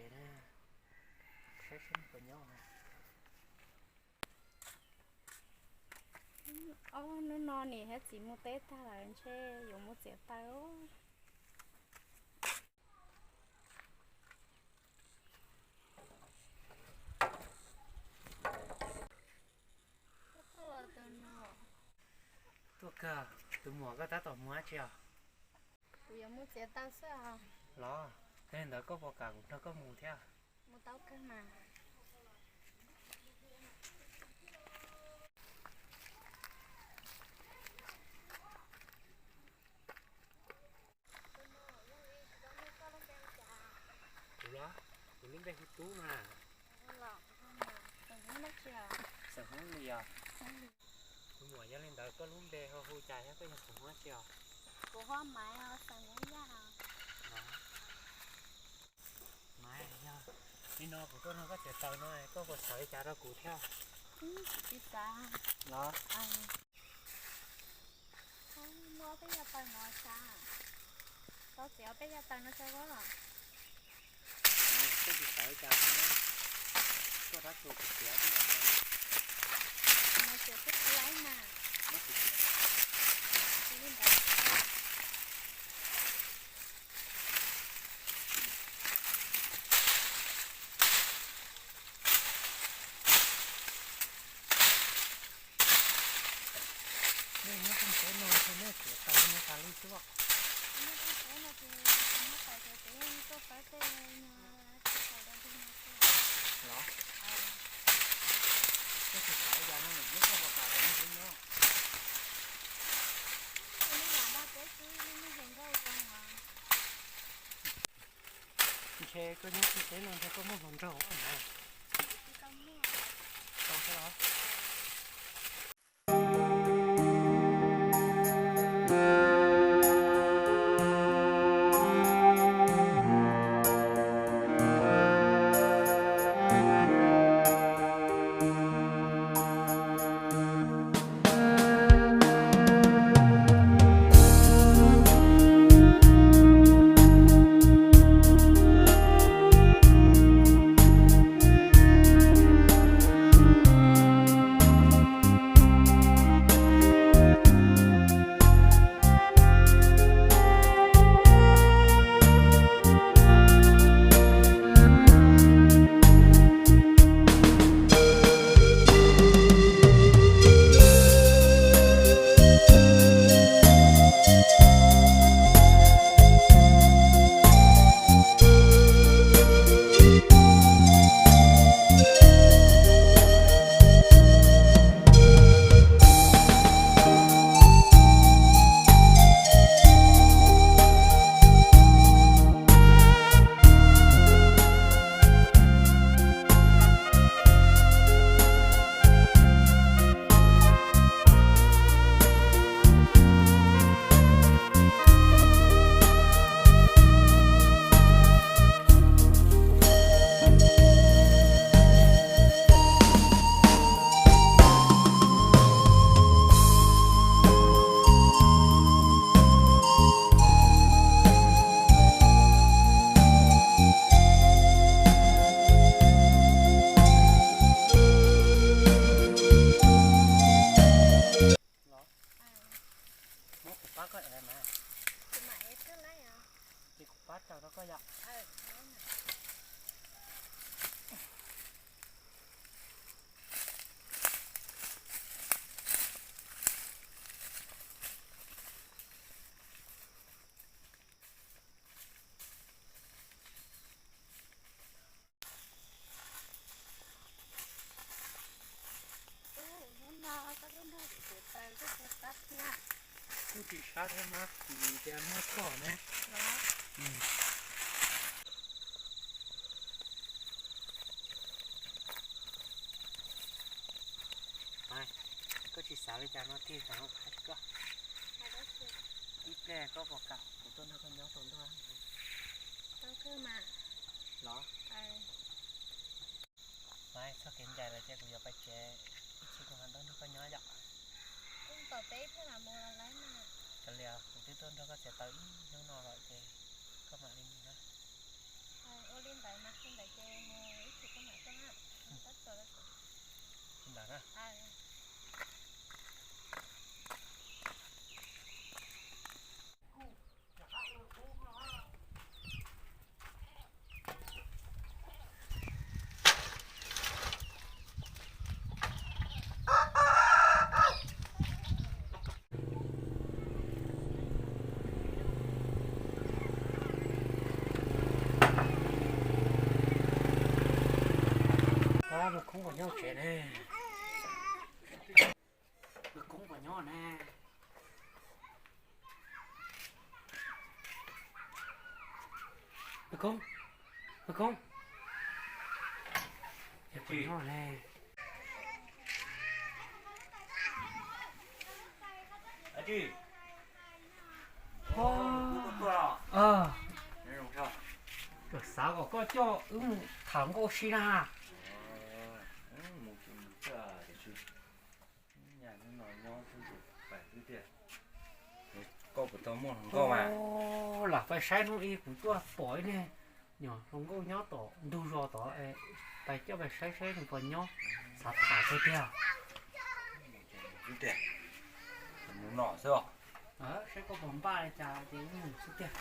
Saib seb nws puas nyob. Ob hnub no niam thiab txiv mus teb tag lawm, ntshe yuav mus txiav taws. Tuaj kawg, tus muam koj tab tom mus dab tsi os? Kuv yuav mus txiav taws xwb os. Los, yog li ntawd koj puas kam kuv nrog koj mus thiab? Mus tau kawg mas. Kuv los, kuv lub npe hu Tub na. Xeem Hmoob li os. Kuv muam, yog li ntawd koj lub npe ho hu cas thiab, koj yog xeem Hmoob dab tsi os? Kuv hu Maiv os, xeem Hmoob Yaj. Maiv, yog li no kuv tuaj nrog koj txiav taws no, koj puas xav li cas rau kuv thiab? Tsis xav. Los? Muab peb cov taws no tsa, tau txiav peb cov taws no tsa os. Koj tsis xav li cas no, koj rov txuas kuv txiav peb cov taws no. Kuv no txiav xwb kuv laib mas. Muab kuv txiav. Li ntawd. Nej nyob rooj teb no ntshe nej txiav taws no tas li xwb os. Nyob rooj teb no ces nyob pais ces peb tuaj pab tej no, txiav taws rau ntug no xwb. Los? Koj tsis xav li cas no, neb koj puas kam los nrog peb nyob? Neb lam nrog peb xwb, neb mus hluas nkauj zoo os. Ntshe koj nyob rooj teb no ntshe koj muaj hluas nraug na. Tau thiab los? Los, muab kuv pab koj ev mas. Ces kuv pab raws rau koj yom. Kuj tsis sab thiab mas, vim tias muaj koj ne. Koj tsis xav li cas no thiaj xav hais koj. Ib pliag koj puas kam kuv tuaj nrog koj nyob saum ntuj? Los, txoj kev ncaim lawm ces kuv yuav pais tsev, ib chim kuv mam tuaj nrog koj nyob yom. Kav liam, kuv twb tuaj nrog koj txiav taws ib hnub no lawm ces koj mam li mus na. Ua li ntawd mas. Lawv khoob puas nyob tsev ne? Lawv khoob puas nyob ne? Lawv khoob, lawv khoob, lawv khoob puas nyob ne? Koj xav kom koj coj wb mus tham nkauj si na. Koj puas tau muaj hluas nkauj mas? Lam pais saib hnub ib kuv tuaj pom ib niag nyuam hluas nkauj nyob tom ntug zos tod, pais coj pais saib saib nws puas nyob, xav tham tiag tiag. Mus no xwb os. Saib koj puas npaj li cas ces wb mus xwb tiag.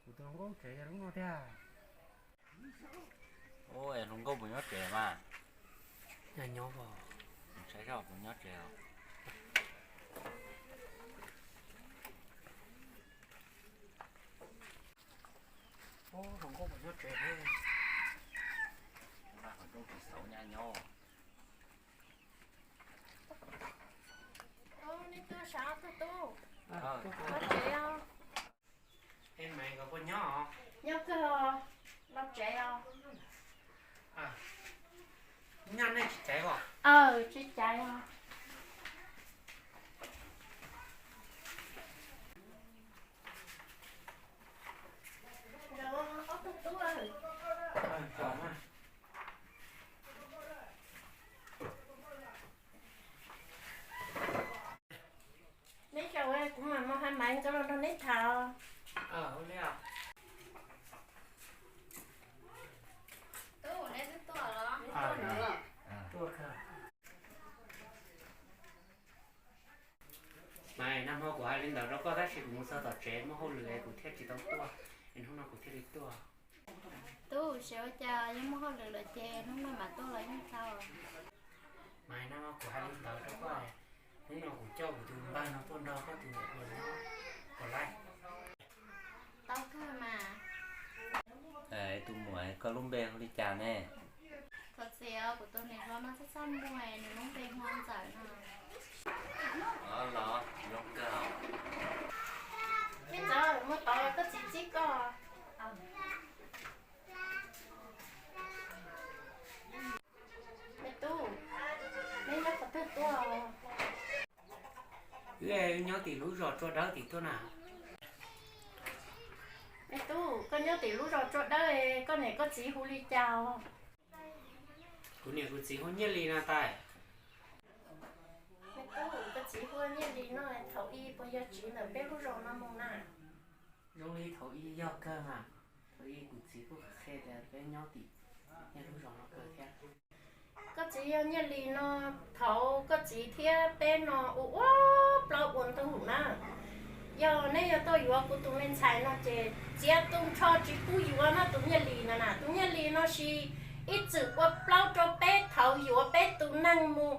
Kuv tus hluas nkauj tsev yog lub no tiag. Ua hluas nkauj puas nyob tsev mas? Nyob os. Saib zoj puas nyob tsev os. Hluas nkauj puas nyob tsev thiab? Qhov rooj tsis xauv nyab nyob. Nej tuaj saib tug tub los tsev os. Es Maiv nkawd puas nyob os? Nyob kawg os, los tsev os. Nyab nej tsis caiv os? Aw, tsis caiv os. Nkawd ob tug tub. Neb xyaum kuv mam mus hais Maiv nkawd los nrog neb tham. Maiv, nag hmo kuv hais li ntawd rau koj tab sis kuv mus txog tom tsev muaj hauj lwm es kuv thiaj tsis tau tuaj, es hnub no kuv thiaj li tuaj. Tub, xyov ua cas yog muaj hauj lwm lawm ces hnub no mam tuaj los yeej tau. Maiv, nag hmo kuv hais li ntawd rau koj, hnub no kuv coj kuv tus npawg no tuaj nrog koj tus niam hluas nyob puas laij? Tau kawg mas. Tus muam, koj lub npe hu li cas ne? Thov txim os, kuv tus niam hluas no txaj txaj muag, nws lub npe hu ua Ntxawm no. Los zoo kawg. Me Ntxawm, mus tod koj txiv txib koj. Me tub, neb nyob qhov twg tuaj? Wb nyob tim lub zos Tsua Dawb tim tuaj na. Me tub, koj nyob tim lub zos Tsua Dawb, koj niam koj txiv hu li cas os? Kuv niam kuv txiv hu Nyiaj Lis na tais. Me tub, koj txiv hu Nyiaj Lis no thaum ub puas yog tsiv ntawm peb lub zos no mus na? Zoo li thaum ub yog kawg mas, thaum ub kuv txiv kuj qhia tias peb nyob tim nej lub zos no kawg thiab. Koj txiv yog Nyiaj Lis no, thaum koj txiv thiab peb no ua ua plaub ua ntug na. Yog neb yog tuaj yuav kuv tus me ntxhais no ces txiav tu nrho tsis pub yuav no tus Nyiaj Lis no na. Tus Nyiaj Lis no sis ib txwm ua plaub rau peb thaum yuav peb tus neeg mus.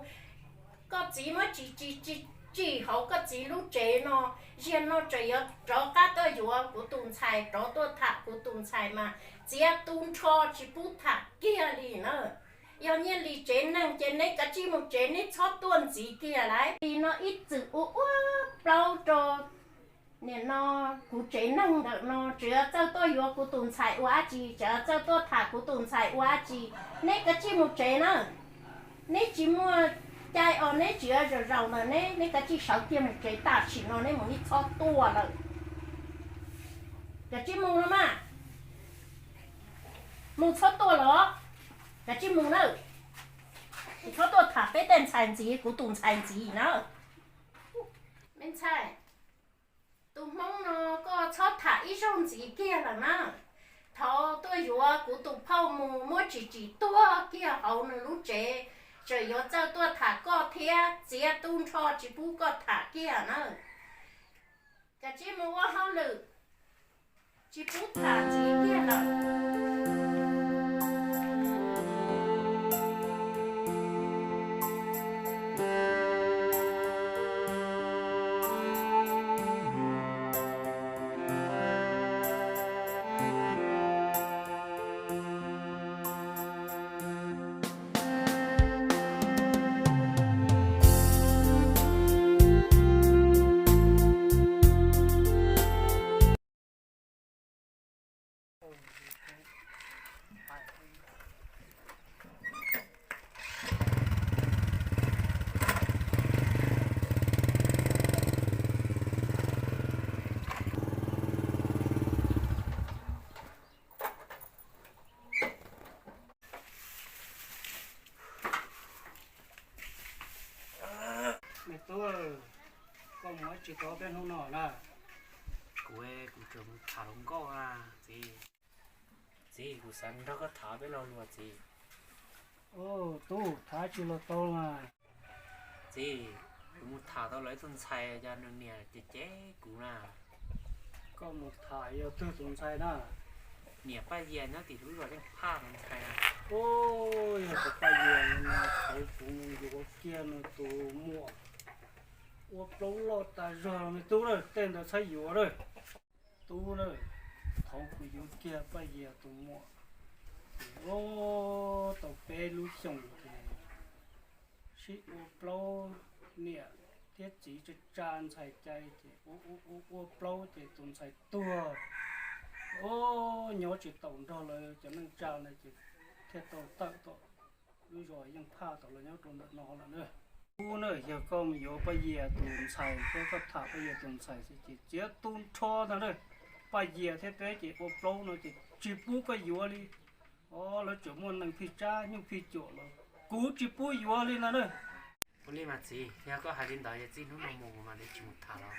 Koj txiv muab tsis tsis tsis tsim hauv koj txiv lub tsev no, ziag no tseem yuav rov qab tuaj yuav kuv tus ntxhais, rov tuaj tham kuv tus ntxhais mas txiav tu nrho tsis pub tham kiag li na. Yog Nyiaj Lis tsev neeg ces neb kav tsij mus tsev, neb txhob tuaj ntxiv kiag lauj. Li no ib txwm ua ua plaub rau nim no kuv tsev neeg ntawm no tsis txawj tuaj yuav kuv tus ntxhais ua dab tsi, tsis txawj tuaj tham kuv tus ntxhais ua dab tsi, neb kav tsij mus tsev na. Neb tsis muaj cai os, neb tsis yuav zaum zaum ntawm neb, neb kav tsij sawv kiag mus tsev tam sim no, neb mus ib txhob tuaj lawm. Kav tsij mus no mas. Mus txhob tuaj los, kav tsij mus nawb. Tsis txhob tuaj tham peb tej ntxhais ntxiv, kuv tus ntxhais ntxiv na. Me ntxhais, tus hmoob no koj txhob tham ib zaug ntxiv kiag lawm na. Thaum tuaj yuav kuv tus phauj mus muab tsis tsim tuag kiag hauv nws lub tsev, tseem yuav txawj tuaj tham koj thiab txiav tu nrho tsis pub koj tham kiag na. Kav tsij mus ua hauj lwm, tsis pub tham ntxiv kiag lawm. Me tub, koj mus ua dab tsi tau peb hnub no na? Kuv, kuv tseem mus tham hluas nkauj na txiv. Txiv, kuv xav nrog koj tham peb lo lus txiv. Tub, tham tsis los tau mas. Txiv, kuv mus tham tau lawv ib tug ntxhais, cas nws niam cem cem kuv na. Koj mus tham yog twg tus ntxhais na? Niam Paj Yias nyob tim lub zos Yeej Phaj tus ntxhais na. Yog tus Paj Yias no, thaum kuv mus yuav kiag nws tus muam ua plaub loj tas zog me tub na, tej ntawd txhob yuav na. Tub na, thaum kuv yuav kiag Paj Yias tus muam, ces tau peb lub xyoos ces sib ua plaub, niam thiab txiv tsa tsa ntxhais cai ces ua ua plaub ces tus ntxhais tuag. Nyob tsis taus nrog lawv cov neej tsa na ces thiaj tau tawm tom lub zos Yeej Phaj tom los nyob rau ntawm no lawm na. Tub na, yog koj mus yuav Paj Yias tus ntxhais thiab koj tham Paj Yias tus ntxhais xwb ces txiav tu nrho ntag na. Paj Yias thiab peb ces ua plaub no ces tsis pub koj yuav li. Os, lawv tseem muaj neeg phij tsab nyuj phij cuam los kuv tsis pub yuav li ntag na. Ua li mas txiv, yog koj hais li ntawd ces txij hnub no mus kuv mam li tsis mus tham lawm.